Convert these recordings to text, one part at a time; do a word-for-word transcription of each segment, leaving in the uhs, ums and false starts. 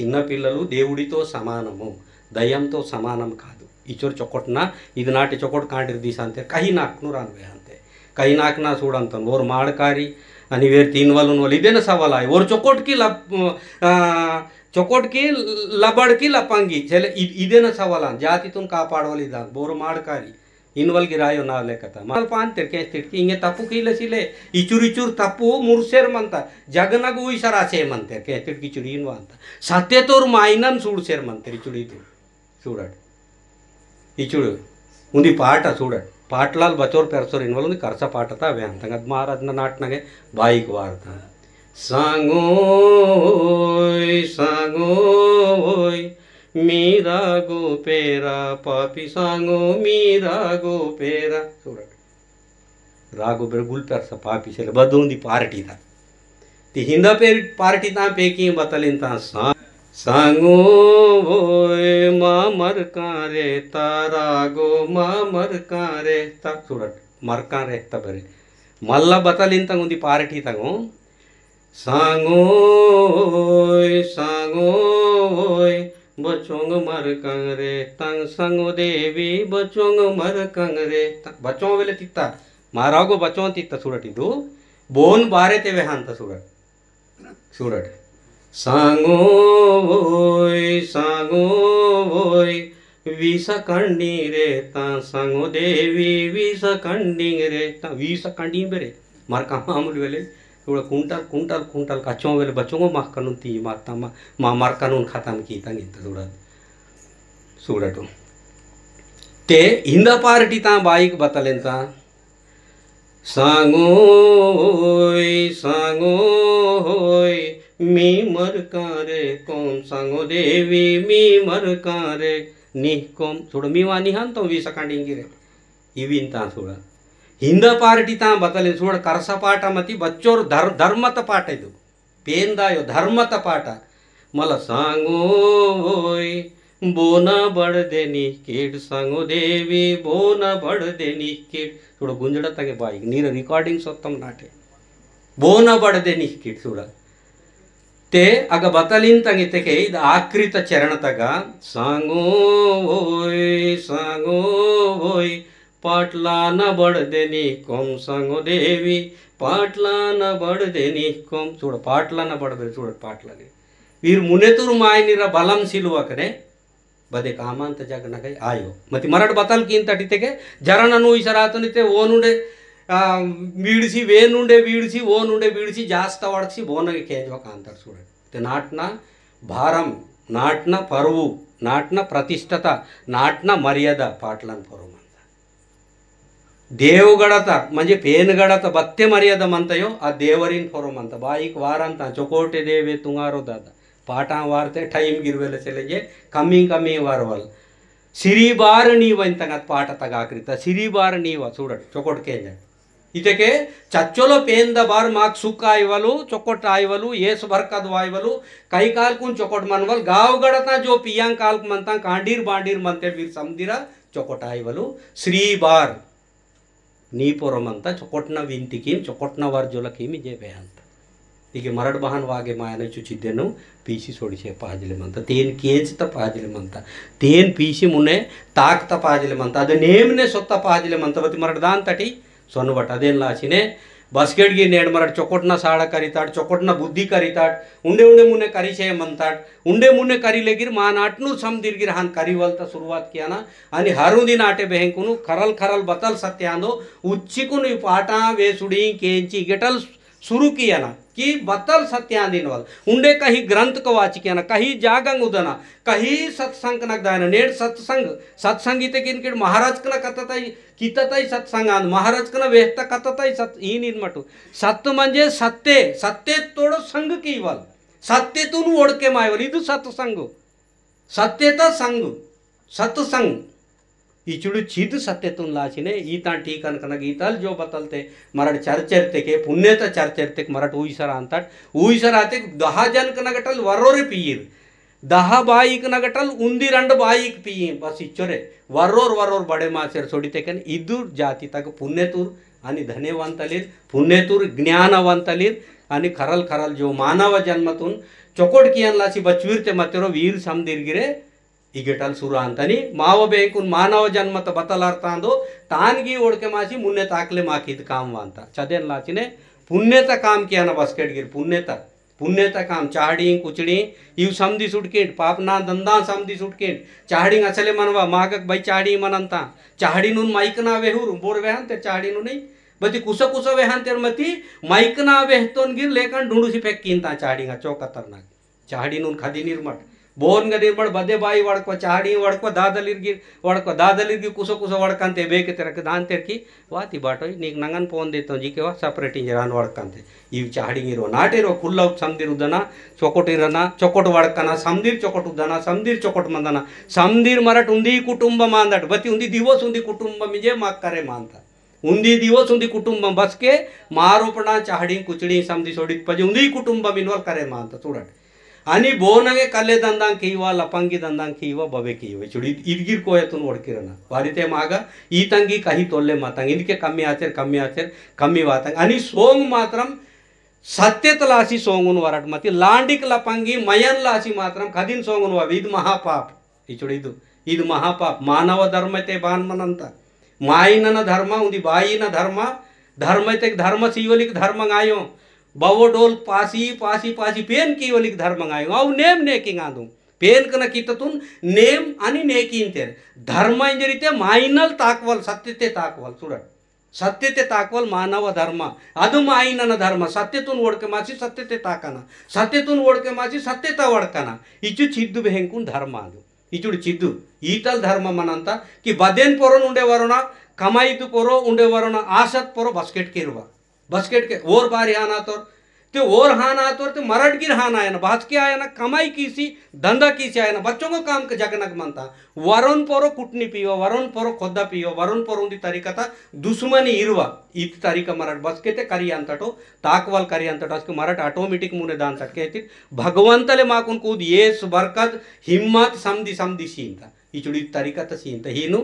చిన్నపిల్లలు దేవుడితో సమానము, దయ్యంతో సమానం కాదు. ఇచ్చొరు చొకొట్న, ఇది నాటి చొకొట్ కాండిర్ దీసంతే, కహి నాక్ను రాను వేహంతే. కహి నాక్న సూడంతన్, ఓరు మాడకారి, అని వేరు తీన్ వలున్ వలు, ఇదేన సవాల్ ఆయి. ఓరు చొకొట్కి ల-, ఆ, చొకొట్కి లబడ్కి లపంగి, చెలె ఇ-, ఇదేన సవాల్ ఆన్. జాతితున్ కాపాడవల్ ఇదా, బోరు మాడకారి. ఇన్వల్కి రాయో నా లేకత. మల్ పాన్ తెర్కే తిట్కి, ఇంగే తప్పు కీలసిలే. ఇచురు ఇచురు తప్పు ముర్సేర్ మంత. జగనగు ఇసరాసే మంతే, కే తిట్కి చురి ఇన్వాంత. సత్యతోరు మాయినన్ సూడ్సేర్ మంతే, ఇచురు ఇదు. సూడట్. ఇచుడు. ఉంది పాట సూడట్. పాటలాల్ బచోర్ పెరసోర్ ఇన్వల్ ఉంది కరస పాటత అవే అంతంగా మహారాజన నాటనగే బాయికి వార్త. सांगोय, सांगोय, मी रागो पेरा, पापी सांगो, मी रागो पेरा. సూడట్. రాగో బెర గుల్పెర్స పాపి సెలె బదోంది పార్టీత. తి హింద పేరి పార్టీత పేకి బతలింత సా-, सांगोय, मा मरकां रेहता, रागो, मा मरकां रेहता. సూడట్. मरकां रेहता బెరే. మల్ల బతలింత ఉంది పార్టీతగో. सांगोय, सांगोय, बचोंग मरकां रेहतां, सांगो देवी, बचोंग मरकां रेहतां. बचों वेले तित्ता, मारागो बचों तित्ता सूडट इदु, बोन बारे ते वेहांता सूडट. सूडट. सांगोय, सांगोय, वीस कंडी रेहतां, सांगो देवी, वीस कंडी रेहतां, वीस कंडी बेरे। मरका मामूली वेले, थोड़ा कुंटल, कुंटल, कुंटल कच्चों वेले बच्चों को मरकानुन ती मारता, मा, मा मरकानुन खतम कीता गिंता थोड़ा। सूडटो। ते हिंदा पार्टी ता बाईक बतलेंता। सांगोय, सांगोय, मी मरकां रेहकोम, सांगो देवी, मी मरकां रेह निहकोम। सूड, मी वा निहांतोम वीस कंडिंगी रे। इविंता सूड। हिंदा पार्टी ता बतलें सूड, करसा पाटा मती बच्चोर धर-, धर्मत पाटा इदु। पेंदायो धर्मत पाटा। मला सांगोय, बोना बड़दे निहकीड, सांगो देवी, बोना बड़दे निहकीड। सूड गुंजड़ा तंगे बाई, नीर recording सोत्तम नाटे। बोना बड़दे निहकीड सूड। ते अग बतलिन तंगे तेके इद आकृत चरण तगा, सांगोय, सांगोय, पाटलान बड़दे निहकोम सांगो देवी, पाटलान बड़दे निहकोम। सूड, पाटलान बड़दे, सूड, पाटलाने। वीर मुनेतुर मायनिरा बलम सिलुवकने, बदे कामांत जगनगई आयो। मति मरट बतल कींतट इतेके, जरननु इसरातुन इते ओनुंडे, आ, वीडसी, वेनुंडे वीडसी, ओनुंडे वीडसी, जास्त वड़कसी, बोनगे केंजवा कांतट सूड। ते नाटना भारम, नाटना परवु, नाटना प्रतिष्ठता, नाटना मर्यादा पाटलन पोरो मंता। देवगड़ता, म्हणजे पेनगड़ता बत्ते मर्यादा मंतयो, आ देवरिन पोरो मंता। बाईक वारंता, चोकोटे देवे तुंगारो दादा। पाटा वारते time गिरवेले चलेंगे, कमी कमी वारवल। सिरी बार नीवा इंतंगत पाटा तगा आकृता, सिरी बार नीवा, सूडट, चोकोट केंजा। इतेके चच्चोलो पेंदा बार माक सुख आइवलु, चोकोट आइवलु, येस बरकत वाइवलु, कई कालकुन चोकोट मनवल, गाव गड़ता जो पियांग कालक मनता, कांडीर बांडीर मनते वीर समदीरा, चोकोट आइवलु, श्री बार। नी पोरो मनता, चोकोटना विनती कीम, चोकोटना वर्जोला कीम, जे बेहंत। इके मरड़ बहन वागे मायना चुचिदेनु, पीसी सोड़ीसे पाजले मनता, तेन केंचता पाजले मनता, तेन पीसी मुने ताकता पाजले मनता, अदे नेमने सोता पाजले मनता, बती मरड़ दान तटी, सोन बटा देन लासिने, बसकेट गी नेड मरट चोकोटना साड़ा करिताट, चोकोटना बुद्धि करिताट, उंडे उंडे मुने करिसे मंताट, उंडे मुने करिलेगिर मा नाटनु समदिरगिर हान करिवलता शुरुआत कियाना, अनि हरुंदी नाटे बेहेंकुनु खरल खरल बतल सत्यांदो, उच्चिकुनु ई पाटा वेसुड़ी केंची गेटल शुरू कियाना, कि बतल सत्यांदिन वल, उंडे कहीं ग्रंथ को वाचिकियाना, कहीं जागंग उदना, कहीं सत्संग नक दायना, नेड सत्संग, सत्संग इते किन किड महाराज कना कत्तताई, कित्तताई सत्संग आंद, महाराज कना वेहता कत्तताई सत, ईन इन मटु। सत्त म्हणजे सत्ते, सत्ते तोड़ो संग कीवल। सत्ते तुन ओड़के मायवल, इदु सत्संग। सत्ते ता संग, सत्संग। इचुडु चिद सत्ते तुन लाचिने, ईता ठीकन कनक ईतल जो बतलते, मरड चर्चेरते के, पुण्यता चर्चेरते के, मरड उइसर आंतट, उइसर आते दहा जन कनगटल वरोरे पीर। दहा बाईक नगटल उंदी रंड बाईक पियी, बस इच्चोरे। वरोर वरोर बड़े मासेर सोड़ीतेकेन इदुर जाति तक पुण्यतुर अनि धन्यवंतलिर, पुण्यतुर ज्ञानवंतलिर अनि खरल खरल जो मानव जन्मतुन चोकोट कियान लासी बच्चवीरते मतेरो वीर समदीर गिरे इगेटल सुरांतनी माव बेंकुन मानव जन्मत बतलार तांदो तान गी ओड़के मासी मुन्ने ताकले माकिद काम वांता। चदेन लाचिने पुण्यता काम कियाना बस्केट गिर पुण्यता, पुण्यता काम चाहड़ी, कुचड़ी, इव समदी सुटकिंट, पापना दंदा समदी सुटकिंट, चाहड़ी असले मनवा, मागक बाई चाहड़ी मनंता, चाहड़ी नुन माइकना वेहुर, बोर वेहन तेर चाहड़ी नुन नहीं, बती कुसा कुसा वेहन तेर मती, माइकना वेहतोन गिर लेकन ढूंढू सी फेंक कीनता चाहड़ी गा चौक खतरनाक। चाहड़ी नुन खदी निर्मट। बोन ग निर्मट बदे बाई वड़कवा, चाहड़ी वड़कवा, दादलिर गिर वड़कवा, दादलिर गिर कुसो कुसो वड़कन ते बेके तेरक दान तेरकी, वाती बाटोई, नीक नंगन पोन देतो जी के वा, separate इंजरान वड़कन ते। इव चाहड़ी गिरो, नाटेरो, खुल्ला समदिर उदना, चोकोट इरना, चोकोट वड़कना, समदिर चोकोट उदना, समदिर चोकोट मंदना, समदिर मरट उंदी कुटुंब मांदट, बती उंदी दिवस उंदी कुटुंब मिंजे माक करे मांदट। उंदी दिवस उंदी कुटुंबम बसके मारोपड़ा चाहड़ी कुचड़ी समदी सोड़ी पजे उंदी कुटुंबम इनवल करे मांता चूड़ट। अनि बोनगे कल्ले दंदां कीवा, लपंगी दंदां कीवा, बबे कीवा। चूड़ी इदगिर कोयतुन वड़किरना। वारिते मागा, ईतंगी कही तोल्ले मातंग। इनके कम्मी आचेर, कम्मी आचेर, कम्मी वातंग। अनि सोंग मात्रम सत्य तलासी सोंगुन वरट मती, लांडिक लपंगी मयन लासी मात्रम कदिन सोंगुन वावी। इद महापाप। इचुड़िदु, इद महापाप, मानव धर्मते बान मनंता। माइनन धर्म, उंदी बाईन धर्म, धर्मते धर्म सीवलिक धर्म गायो। बवो डोल पासी, पासी, पासी, पेन कीवलिक धर्म गायो। अव नेम नेकी गादु। पेन कना किततुन नेम अनि नेकी इंतेर। धर्म इंजरिते माइनल ताकवल, सत्यते ताकवल, चूड़ट। सत्यते ताकवल मानव धर्म, अदु माइनन धर्म, सत्यतुन वड़के मासी सत्यते ताकना, सत्यतुन वड़के मासी सत्यता वड़कना, इचु चिद्दु बेहेंकुन धर्म अदु। इचुड़ चिद्दु, ईतल धर्म मनंता, कि बदेन पोरोन उंडे वरोना, कमाईतु पोरो उंडे वरोना, आसत पोरो बस्केट केरवा। बस्केट के, ओर बारी हाना तोर, ते ओर हाना तोर, ते मरट गिर हाना आयना, बाचके आयना, कमाई कीसी, धंधा कीसी आयना, बच्चों को काम के जगनक मनता। वरोन पोरो कुटनी पीवा, वरोन पोरो खोद्दा पीवा, वरोन पोरो उंदी तरीका ता दुश्मनी इरवा। इत तरीका मरट बस्केते करी अंतटो, ताकवाल करी अंतटो, असके मरट automatic मुने दांतट केतिट, भगवंतले माकुन कूद येस बरकत, हिम्मत, समदी, समदी सींता। इचुड़ी तरीका ता सींता। हीनु,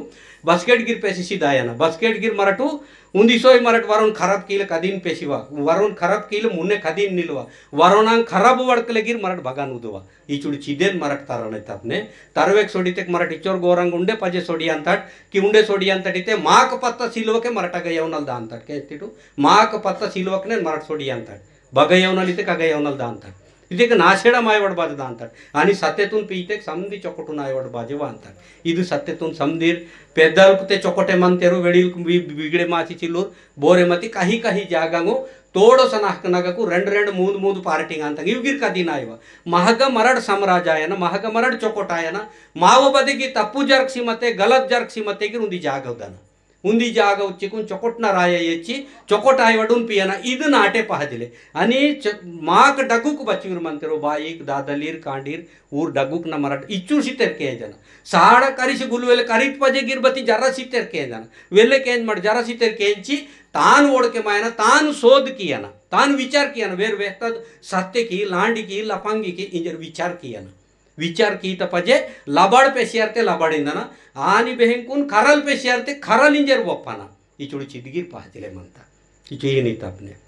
बस्केट गिर पेसी सीधा आयना, बस्केट गिर मरटू, उंदी सोई मरट वरोन खराब कीले कदीन पेसीवा, वरोन खराब कीले मुने कदीन निलवा, वरोनांग खराब वड़कले गिर मरट भगन उदवा। इचुड़ चिदेन मरट तरने तपने, तरवेक सोड़ीतेक मरट इचोर गोरंग उंडे पजे सोड़ी अंतट, कि उंडे सोड़ी अंतट इते माक पत्ता सिलवके मरट अगयवनल दांतट, केस्तिटू, माक पत्ता सिलवकने मरट सोड़ी अंतट, बगयवनल इतेक अगयवनल दांतट। इतेक नाशेड़ा मायवड़ बाजे दांतट। अनि सत्यतुन पीतेक समदी चोकटुन आयवड़ बाजे वांतट। इदु सत्यतुन समदीर, पेद्दलकुते चोकटे मंतेरु, वेड़ील बि-, बिगड़े मासी चिल्लूर, बोरे मती कही कही जागांगो, तोड़ो सनाहक नगकु रेंड रेंड मूंद मूंद पार्टिंग आंतंग। इवगिर कदीन आयवा। महग मरड़ समराज आयना, महग मरड़ चोकोट आयना, माव बदेगी तप्पु जरकसी मते, गलत जरकसी मते गिर उंदी जागा उदना। उंदी जागा उच्चिकुन चोकोटना राय एच्ची, चोकोट आयवडुन पियना, इद नाटे पहजले। अनि च-, माक डगुक बच्चीर मंतेरो, बाईक, दादलीर, कांडीर, ऊर डगुक न मरट इच्चुर सितेर केंजना। साड़ा करिस गुलुवेल करित पजे गिर बती जरा सितेर केंजना। वेले केंज मट जरा सितेर केंची, तान ओड़के मायना, तान शोध कियना, तान विचार कियना, वेर वेहतद सत्य की, लांडी की, लफंगी की, इंजर विचार कियना। विचार कीत पजे लबाड़ पेसियारते लबाड़ इंदना, आनी बेहेंकुन खरल पेसियारते खरल इंजर वप्पना। इचुड़ चिदगिर पहजले मंता। इचु ही नीत अपने।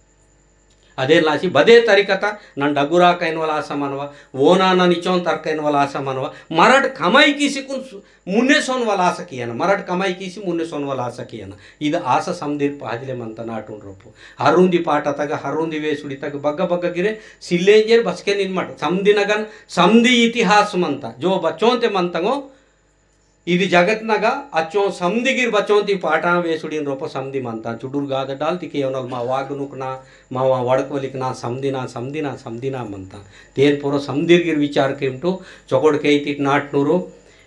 अदे लासी बदे तरीकता नन डगुरा कैन वाला आसा मनवा, वोना नन इचोन तर कैन वाला आसा मनवा, मरट कमाई किसिकुन सु-, मुन्ने सोन वाला आसा कियना, मरट कमाई किसी मुन्ने सोन वाला आसा कियना। इद आसा समदिर पहजले मंता नाटुन रोपो। हरुंदी पाटा तग, हरुंदी वेसुड़ी तग, बग्ग बग्ग गिरे, सिल्लेंजेर बसके निन्मट। समदिनगन, समदि इतिहास मंता। जो बच्चोंते मंतंगो, इदि जगत नगा अच्चों समदिगिर बचोंती पाटां वेसुड़ीन रोपो समदि मंता। चुडुर गाद डाल तिके ओनल मा वाग नुकना, मा वा वड़कवलिकना, समदिना, समदिना, समदिना मंता। तेन पोरो समदिर गिर विचार केमटो, चोकोड़ केइतिट नाटनुरु,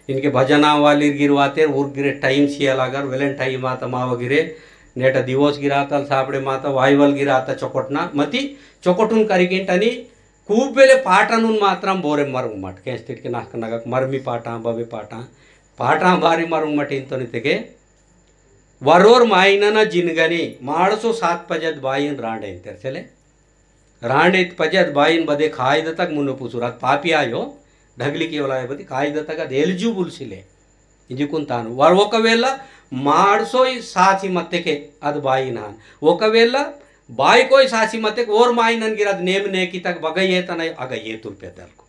इनके भजना वालिर गिर वातेर, उर गिरे टाइम सिया लागर, वेलेन टाइम आता माव गिरे, नेटा दिवस गिर आता, सापड़े माता, वाइवल गिर आता चोकोटना, मती चोकोटुन करिकिन टनी, खूब बेले पाटानुन मात्रम बोरे मरुंग मट। केंस्तिट के नाक नगक मरमी पाटा, बबे पाटा, पाटा बारी मरुंग मट इंतोन इतेके। वरोर माइनना जिनगनी, माड़सो सात पजद बाइन रांड इंतेर चले। रांड इत पजद बाइन बदे कायद तक मुन्नो पुसुर अद पापी आयो, ढगली केवल आयो बदे कायद तक अद eligible सिले। इंजिकुन तानु। वर ओकवेला माड़सो साथी मत्तेके अद बाइन हान। ओकवेला बाईकोय सासी मतेक ओर माइनन गिरद नेम नेकितक बगयेतनय अगयेतुर पेद्दलकु।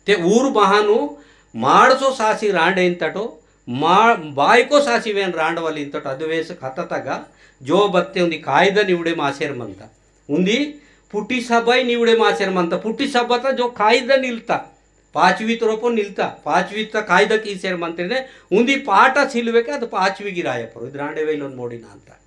ते ऊर बहानु माड़सो सासी रांडे इंतटो, मा-, बाईको सासी वेन रांडवल इंतटो अदवेस कततगा जो बत्ते उंदी कायदन इवड़े मासेर मंता। उंदी पुटी सबाई निवड़े मासेर मंता। पुटी सबाता जो कायदन इलता, पाचवीत रोपो निलता, पाचवीत कायदा कीसेर मंतेने, उंदी पाटा सिलुवेके अद पाचवी गिराय परो, इद रांडे वेलोन मोड़ी नांता।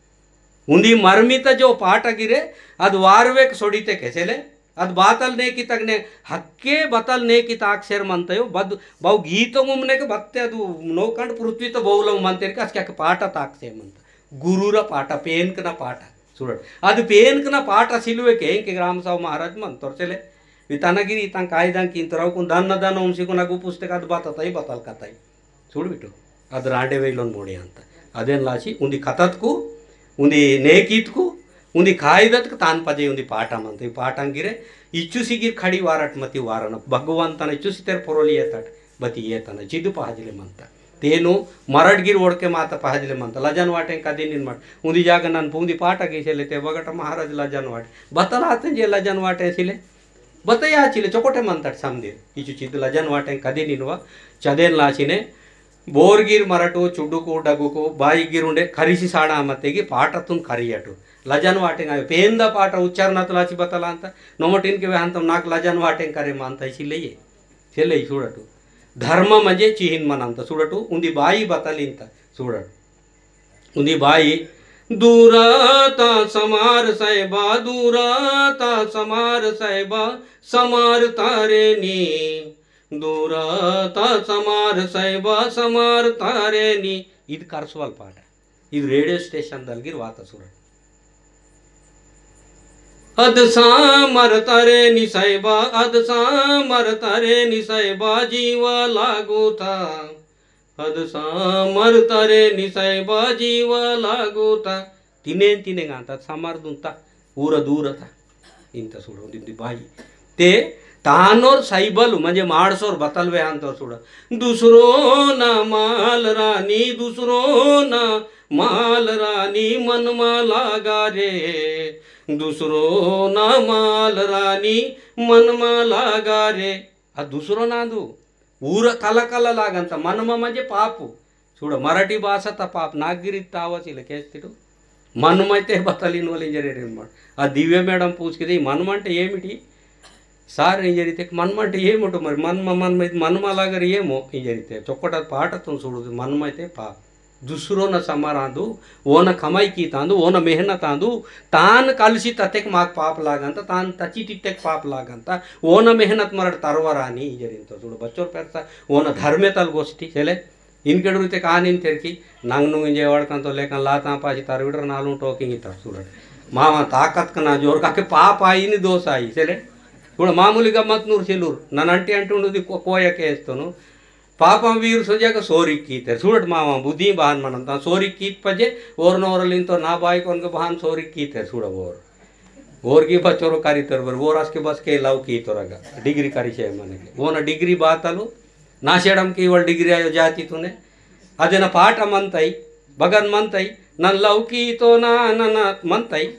उंदी मरमिता जो पाटा गिरे, अद वारवेक सोड़ीतेके सेले, अद बातल नेकितगने, हक्के बतल नेकित आक्सेर मंतयो, बद, बहु गीतों उमनेके बत्ते अदु नोकंड पृथ्वीत बहुलम मंतेरके असके अक पाटा ताक्से मंता। गुरुरा पाटा, पेनकना पाटा। सुड़ट। अद पेनकना पाटा सिलुवेके, इंके ग्राम सभा महाराज मंतोर सेले। वी तनगिरी इतां कायदां किंतोर अवकुन दन दन उमसिकुन अगु पुस्तक अद बतताई, बतल कताई। सुड़ बिटो, अद रांडे वेलोन मोड़े अंत। अदेन लासी उंदी कततकु, उंदी नेकितकु, उंदी कायदतक तान पजे उंदी पाटा मंत। ई पाटांगिरे इच्चुसी गिर खड़ी वारट मती वारन। भगवंतन इच्चुसी तेर पोरोली येतट, बती येतन चिदु पहजले मंत। तेनु मरट गिर ओड़के माता पहजले मंत। लजन वाटें कदी निन मट। उंदी जागनन पुंदी पाटा कीसेले ते बगट महाराज लजन वाट। बतल आतें जे लजन वाटें सिले। बतया चिले चोकोटे मंतट समदिर। इचु चिद लजन वाटें कदी निनवा। चदेन लासिने बोरगिर मरटु चुड्डुकु डगुकु बाईगिर उंडे करिसी साड़ा मतेगी पाटतुन करियटु। लजन वाटें आयो पेंदा पाट उच्चारणत लासी बतलांत। नोमटिनके वेहंतम नाक लजन वाटें करे मंत सिले ये। सिले सुड़टु। धर्म मजे चिहिन मनंत सुड़टु। उंदी बाई बतलिंत सुड़टु। उंदी बाई, दूराता समार साहेबा, दूराता समार साहेबा, समार तारेनी। दूराता समार साहेबा, समार तारेनी। इद करसवाल पाटा। इद रेडियो स्टेशन दलगिर वाता सुड़ट। अद सामर तारेनी साहेबा, अद सामर तारेनी साहेबा, जीवा लागूता। अद सामर तारेनी साहेबा जीवा लागूता। तिने तिने गांता सामर दुंता, ऊरा दूरता। इंता सुड़ो, उंदी बाई। ते तानोर साइबल, म्हणजे माड़सोर बतल वेहंतोर सुड़ा। दूसरो ना माल रानी, दूसरो ना माल रानी, मन मा लागा रे। दूसरो ना माल रानी, मन मा लागा रे। आ दूसरो नांदु। ऊर कलकल लागंत, मनम म्हणजे पापु। सुड़ा, मराठी भाषात पाप, नागगिरी तावसिले केस्तिटु। मनम अइते बतलिन वाले इंजरी रे मट। आ दिव्या मैडम पूछकिते, मनम अंटे एमिटी? सार इंजरी ते, मनम अंटे एमिटो मरी, मनम, मनम, मनम लागरे एमो इंजरी ते। चोकोटा पाटतुन सुड़ु, मनम अइते पाप। दुसरोन समार आंदु, ओन कमाई कीतांदु, ओन मेहनत आंदु, तान कलसी ततेक माक पाप लागंत, तान तची तितेक पाप लागंत, ओन मेहनत मरड़ तरवरानी इंजरिंतो। सुड़ो बच्चोर पेरसा, ओन धर्मेतल गोष्ठी, सेले, इनकेडुर इतेक आनिन तेरकी, नंगनुंग इंजे वड़कंतो लेकन लातां पासी तरविडर नालुं टोकिंग इतर सुड़ो। मामा ताकत कना जोर काके पाप आई नि दोष आई, सेले। सुड़ो मामूली गम्मत नूर सिलूर, नन अंटी अंटी उंडुदी को-, कोया केस्तोनु, पापम वीर सोजाक सोरिक कीतेर। सुड़ट मामा बुद्धि बहान मनंता सोरिक कीत पजे, ओरन ओरलिंतो ना बाईकोनके बहान सोरिक कीतेर सुड़ा बोर। ओरगी बचोरो कारितर बर, ओर असके बसके लव कीतोरगा। डिग्री कारिसे मनके। ओन डिग्री बातलु, नाशेड़म कीवल डिग्री आयो जाति तुने। अदेन पाट मंतई, बगन मंतई, नन लव कीतो ना नन मंतई।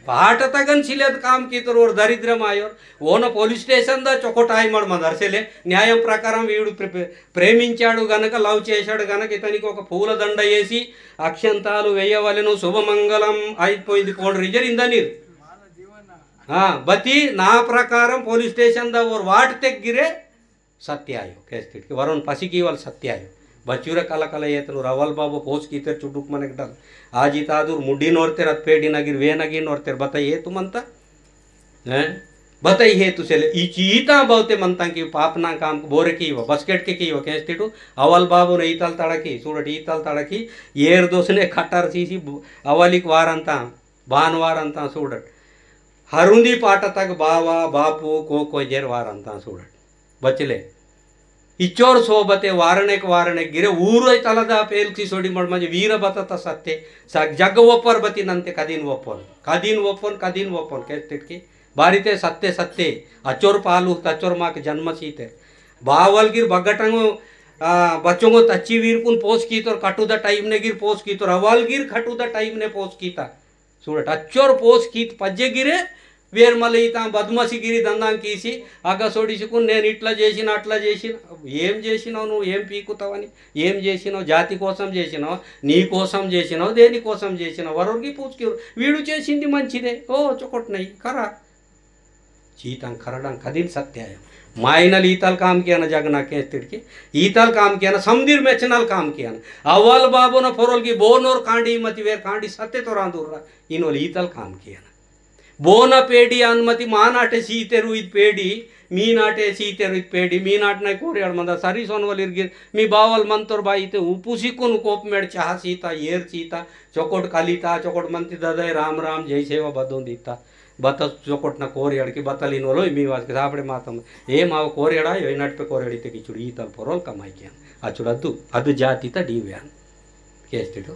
पाट तगन सिलेद काम कीतोर ओर दरिद्रम आयोर। ओन पोलिस स्टेशन दा चोकोट आइमड़ मंदर सेले, न्यायम प्रकारम वीडु प्रे-, प्रे-, प्रेमिंचाडु गनक, लव चेसाडु गनक, इतनिकि ओक पूल दंड एसी, अक्षंतालु वेयवलेनु, शुभमंगलम आइपोइंदि पोंड्रि इंजर इंदनीर। हाँ, बती ना प्रकारम पोलिस स्टेशन दा ओर वाट तेग्गिरे, सत्य आयो, केस्तिटके वरोन पसिकी वाल सत्य आयो। बचुरा कला कला येतनु रवल बाबो पोस कीतेर चुडुक मनक डल। आजी तादुर मुड्डी नोरतेर अत पेडी नगिर वे नगिर नोरतेर बताई हेतु मंता? हैं? बताई हेतु सेले, ई चीता बहुते मंता की पाप ना काम को बोरे की वा, बस्केट के की वा, केस्तिटु, अवल बाबो ने इतल तड़की, सुड़ट इतल तड़की, येर दोसने खटर सीसी बु-, अवलिक वारंता, बान वारंता सुड़ट। हरुंदी पाटा तक बावा, बापू, को को जेर वारंता सुड़ट। बचले। इच्चोर सोबते वारणेक वारणेक गिरे ऊर तलदा पेल की सोड़ी मड़ मजे वीर बतत सत्ते। सा जग वपर बती नंते कदिन वपन। कदिन वपन, कदिन वपन। केस्तिटकी। बारिते सत्ते सत्ते। अच्चोर पालु, तच्चोर माक जन्म सीते। बावल गिर बगटंगो, आ, बच्चोंगो तच्ची वीर कुन पोस कीतोर कटुदा टाइम ने गिर पोस कीतोर। अवल गिर खटुदा टाइम ने पोस कीता। చూడట అచ్చోరు పోసి కీత్ పజ్జెగిరే. వేరు మళ్ళీ ఈత బద్మాసి గిరి దందాం కీసి అగ్గ సొడిసుకుని నేను ఇట్లా చేసిన, అట్లా చేసిన. ఏం చేసినావు నువ్వు? ఏం పీకుతావని? ఏం చేసినావు? జాతి కోసం చేసినావు, నీ కోసం చేసినావు, దేని కోసం చేసినావు? వరొరికి పూసుకి వీడు చేసింది మంచిదే. ఓ, చొకొట్నై కరా. చీతాం కరడం కదిన్ సత్యాయం. మాయనల్ ఈతల్ కామ్ కియాన జగనా కేస్తిడికి. ఈతల్ కామ్ కియాన, సందీర్ మెచ్చనల్ కామ్ కియాన. అవ్వల్ బాబున పొరల్కి బోనోర్ కాండి మతి వేర్ కాండి సత్యతో రాందుర్రా. ఇనోల్ ఈతల్ కామ్ కియాన. బోన పేడి అన్మతి మా నాటే సీతెరు ఇది పేడి, మీ నాటే సీతెరు ఇది పేడి, మీ నాటనే కోరియాడు మంద సరి సోనవల్ ఇర్గిర్, మీ బావల్ మంతోర్ బాయితే ఉప్పుసికున్ కోపమేడ్ చహా సీత, ఏర్ సీత, చొకొట్ కలిత, చొకొట్ మంతి దదై రామ్ రామ్ జై సేవ బదోందిత. బత చొకొట్న కోరియాడికి బతలినోలో మీ వాసికి సాపడే మాతం. ఏ మావ కోరియాడా, యో నడిపే కోరియాడితే కిచ్చుడు ఈతల్ పొరోల్ కమాయికియాన్. అచ్చుడద్దు, అదు జాతిత డీవ్యాన్. కేస్తిడు.